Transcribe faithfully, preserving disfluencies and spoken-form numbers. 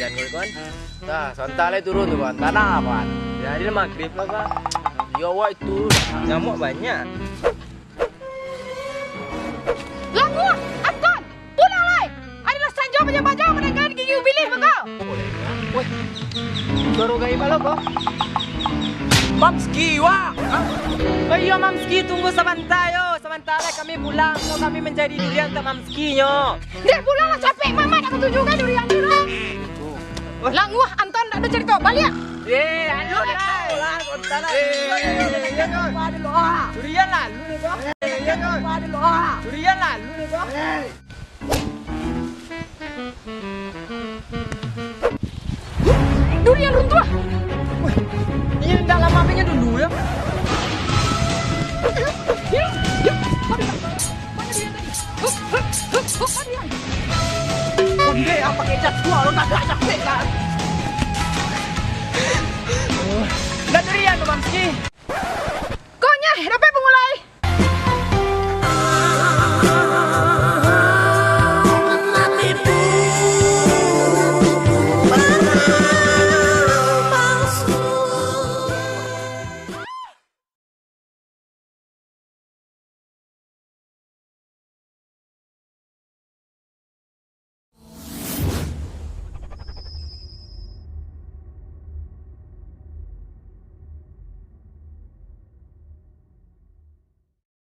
Kan? Nah, sabanta lai turun tu, kan. Tanang lah, kan. Ya, ado lah magrib lah, Bang. Ya, awak itu. Nyamuk banyak. Languah, Anton, pulang lai. Adolah sanjo baja-baja mandanga gigi ubilih bako. Weh, suaro gaib apo ko? Mamski, wak. Hah? Oh iyo, Mamski, tunggu sabanta yo. Sabanta lai kami pulang. Kami mancari durian untuak Mamski nyo. Deh, pulang lah, capek. Mamak nak katuju kan durian ni lah. Languah, Anton, ndak ado carito. Baliak. Eh, alun lah. Eh, eh, eh, eh, eh. Durian lah, alun lah. Eh, eh, eh. Durian lah, alun lah. Durian runtuah. Weh, inyo ndak lamo aponyo dulu yo. Yo, yo, mana durian tadi? Hup, hup, hup, hup, mana durian? Onde, apa kecap gua, lo tagak-tagak kan? Ndak durian tu, Mamski. Konyah, dapat